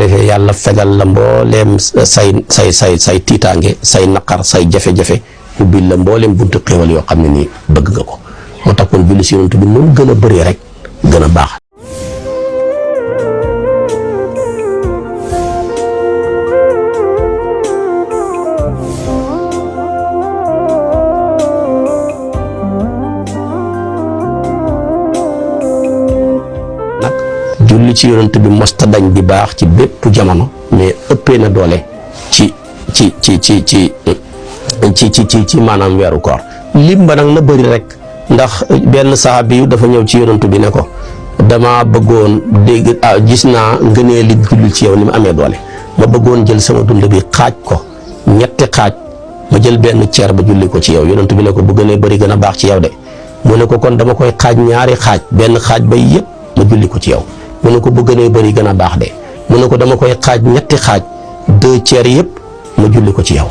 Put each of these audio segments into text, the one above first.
defee yàlla fegal la mbooleem say tiitaange say naqar say jafe-jafe ubbil la mbooleem buntu xéwal yoo xam ne nii bëgg nga ko moo tax kon julli si yonent bi noonu gën a bëri rek gën a baax. julli ci yonent bi mosta dañ di baax ci bépp jamono mais ëppee na doole ci maanaam weeru koor lim ba nag na bëri rek ndax benn saxaabi yu dafa ñëw ci yonent bi ne ko dama bëggoon dégg gis naa ngënee li julli ci yow ni mu amee doole ma bëggoon jël sama dund bi xaaj ko ñetti xaaj ma jël benn ceer ba julli ko ci yow yonent bi ne ko bu gënee bëri gën a baax ci yow de mu ne ko kon dama koy xaaj ñaari xaaj benn xaaj ba yëpp ma julli ko ci yow mu ne ko bu gënee bëri gën a baax de mu ne ko dama koy xaaj ñetti xaaj 2 tiers yëpp ma julli ko ci yow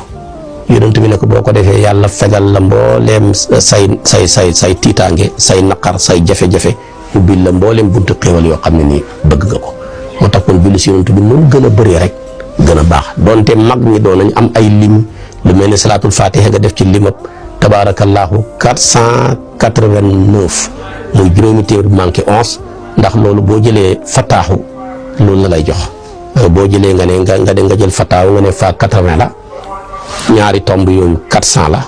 yonent bi ne ko boo ko defee yàlla fegal la mbooleem say tiitaange say naqar say jafe-jafe ubbil la mbooleem buntu xéwal yoo xam ne nii bëgg nga ko moo tax kon julli si yonent bi noonu gën a bëri rek gën a baax donte mag ñi doon nañ am ay lim lu mel ni salaatul fatiha nga def ci limab tabaarakallaahu 489 muy juróomi téeméer bu manqué 11 ndax loolu boo jëlee fataaxu loolu la lay jox boo jëlee nga ne nga jël fataaxu nga ne fa 80 la ñaari tomb yooyu 400 la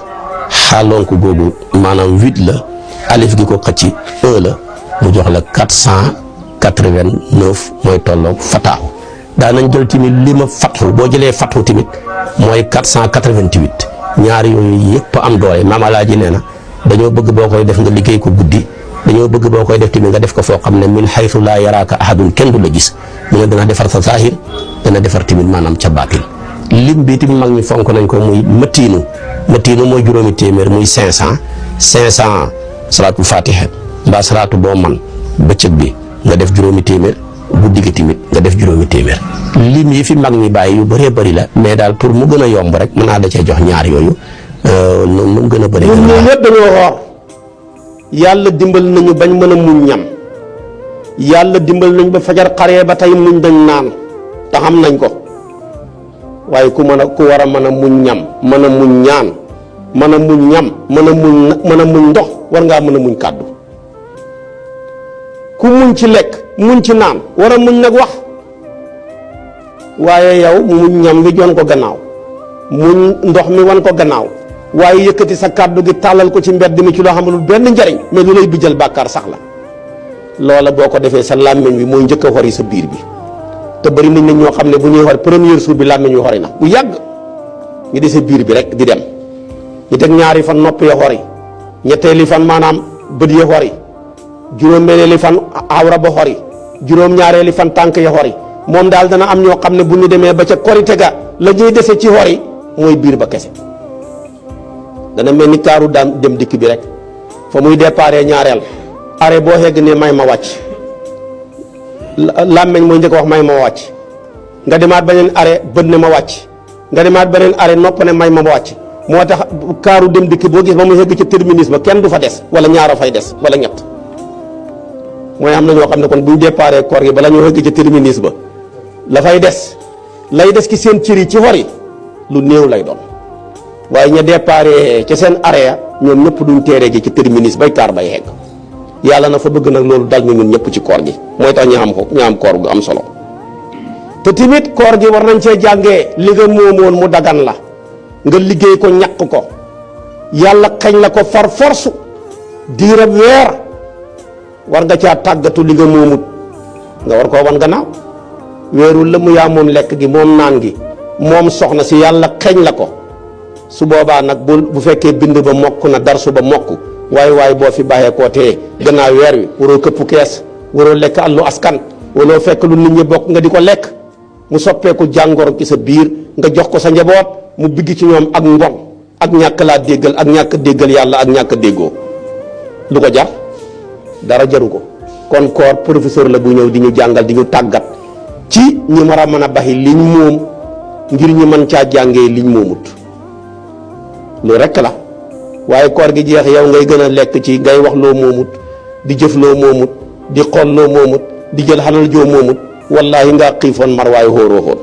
xaalonk googu maanaam 8 la alif gi ko xëcci 1 la mu jox la 489 mooy tolloog fataaxu daanañ jël tamit lima fatxu boo jëlee fatxu tamit mooy 488 ñaari yooyu yëpp am doole maam Alaaji nee na dañoo bëgg boo koy def nga liggéey ko guddi dañoo bëgg boo koy def tamit nga def ko foo xam ne min xaytu laa yaraaka ahadun kenn du la gis mu ne dana defar sa zahir dana defar tamit maanaam ca baatin lim bi tamit mag ñi fonk nañ ko muy mëtiinu mooy juróomi téeméer muy 500 salaatul fatiha mbaa salaatu boo man bëccëg bi nga def juróomi téeméer guddi gi tamit nga def juróomi téeméer lim yi fi mag ñi bàyyi yu bëree bëri la mais daal pour mu gën a yomb rek mën naa da cee jox ñaar yooyu nu mu gën a bëri. ñun ñoo ñëpp dañoo xoor yàlla dimbal nañu bañ mën a muñ ñam yàlla dimbal nañu ba fajar xaree ba tey muñ dañ naan te xam nañ ko waaye ku war a mën a muñ ñam mën a muñ ñaan mën a muñ ñam mën a muñ ndox war ngaa mën a muñ kàddu ku muñ ci lekk muñ ci naan war a muñ nag wax waaye yow muñ ñam wi joon ko gannaaw muñ ndox mi wan ko gannaaw waaye yëkkati sa kàddu gi tàllal ko ci mbedd mi ci loo xamul benn njariñ mais lu lay bijjal bàkkaar sax la loola boo ko defee sa làmmiñ wi mooy njëkk a xori sa biir bi te bëri nañ ñoo xam ne bu ñuy xori premier jour bi làmmiñ wi xori na bu yàgg ñu dese biir bi rek di dem ñu teg ñaari fan nopp ya xori ñetteeli fan maanaam bët ya xori juróom-benneeli fan awra ba xori juróom-ñaareeli fan tànk ya xori moom daal dana am ñoo xam ne bu ñu demee ba ca korite ga la ñuy dese ci xori mooy biir ba kese dana mel ni kaaru daan dem dikk bi rek fa muy déparé ñaareel are boo xegg ne may ma wàcc làmmeñ mooy njëkk wax may ma wàcc nga demaat beneen are bët ne ma wàcc nga demaat beneen are nopp ne may ma wàcc moo tax kaaru dem dikk boo gis ba muy xegg ci terminus ba kenn du fa des wala ñaara fay des wala ñett mooy am na ñoo xam ne kon buñ déparé koor gi bala ñoo xegg ci terminus ba la fay des lay des ci seen cër yi ci xor yi lu néew lay doon waaye ña déparé ca seen area ñoom ñëpp duñ teeree ji ci terminus bay kaar bay yegg yàlla na fa bëgg nag loolu dal ñu ñun ñëpp ci koor gi mooy tax ñu am koor gu am solo te tamit koor gi war nañ cee jàngee li nga moomoon mu dagan la nga liggéey ko ñàkk ko yàlla xañ la ko far force diirab weer war nga caa tàggatu li nga moomut nga war koo wan gannaaw weerul la mu yaa moom lekk gi moom naan gi moom soxna si yàlla xeeñ la ko su boobaa nag bu fekkee bind ba mokk na darsu ba mokk waaye boo fi bàyyee koo tee gannaaw weer wi waroo këpp kees waroo lekk allu askan waroo fekk lu nit ñi bokk nga di ko lekk mu soppeeku jàngoro ci sa biir nga jox ko sa njaboot mu bigg ci ñoom ak mbon ak ñàkk laa déggal ak ñàkk déggal yàlla ak ñàkk déggoo lu ko jar dara jaru ko kon koor professeur la bu ñëw di ñu jàngal di ñu tàggat ci ñi war a mën a baxi liñ moom ngir ñu mën caa jàngee liñ moomut lu rekk la waaye koor gi jeex yow ngay gën a lekk ci ngay wax loo moomut di jëf loo moomut di xool loo moomut di jël xalal joo moomut wallahi nga xiifoon mar waaye xóoroo xoon